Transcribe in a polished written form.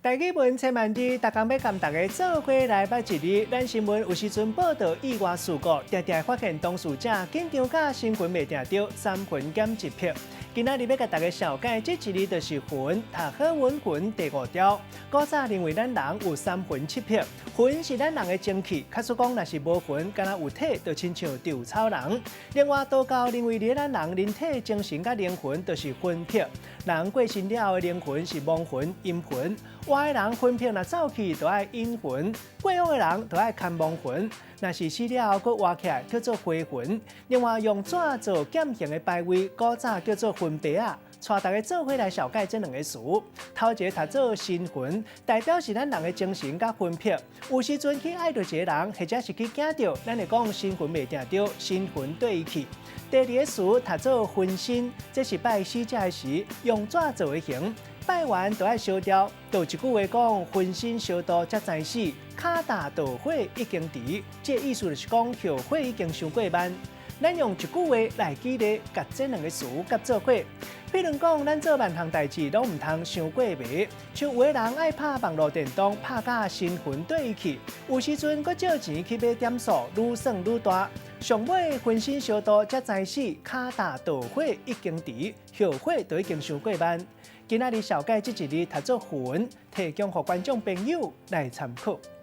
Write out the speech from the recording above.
台語文千萬字，逐工欲共大家做伙來捌一字。咱新聞有時陣報道意外事故，定定會發現當事者緊張甲神魂袂定著，三魂減一魄。今仔日欲共大家紹介這一字就是魂，讀好穩魂第五條。古早認為咱人有三魂七魄，魂是咱人的精氣，假使講若是無魂，敢若有體，就親像稻草人。另外，道教認為佇咱人人體精神佮靈魂就是魂魄，人過身了後的靈魂是亡魂、陰魂。活的人魂魄若走去，就愛引魂；過往的人就愛牽亡魂。若是死了後閣活起來，叫做回魂。另外，用紙做劍形的牌位，古早叫做魂牌仔。帶大家做伙來紹介這兩个詞。頭一个讀做神魂，代表是咱人的精神佮魂魄。有時陣去愛著一个人，或者是去驚著，咱會講神魂袂定著，神魂綴去。第二个詞讀做魂身，這是拜死者的時用紙做的形。拜完就愛燒掉，就有一句話講：魂身燒度才知死，跤踏蹈火已經遲。這个意思就是講後悔已經傷過慢。咱用一句話來舉例，共這兩个詞結做伙。比如講，咱做萬項代誌攏毋通傷過迷，像有的人愛拍網路電動，拍甲神魂綴去，有時陣閣借錢去買點數，愈算愈大。上尾魂身燒度才知死，跤踏蹈火已經遲，後悔就已經傷過慢。今仔日紹介這一字讀做魂，提供予觀眾朋友來參考。